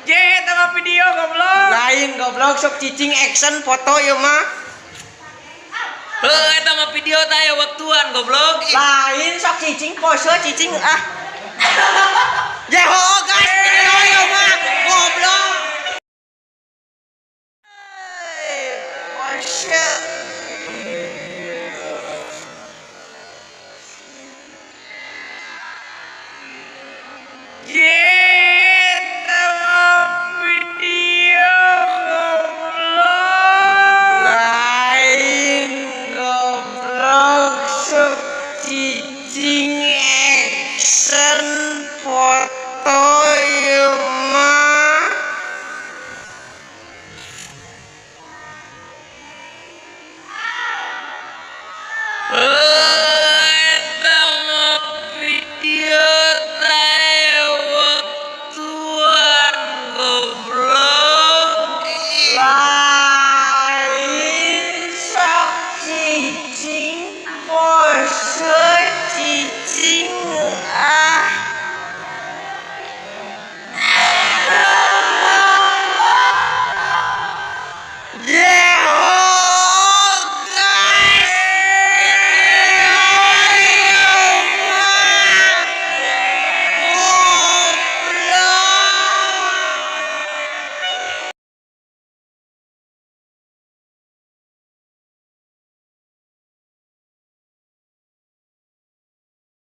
Je, eta mah video, goblok. Lain, goblok, sok cicing, action foto ieu mah. Heuh, eta mah video tah aya waktuan, goblok. Ih. Lain, sok cicing pose cicing ah. Je, ho guys, video ieu mah.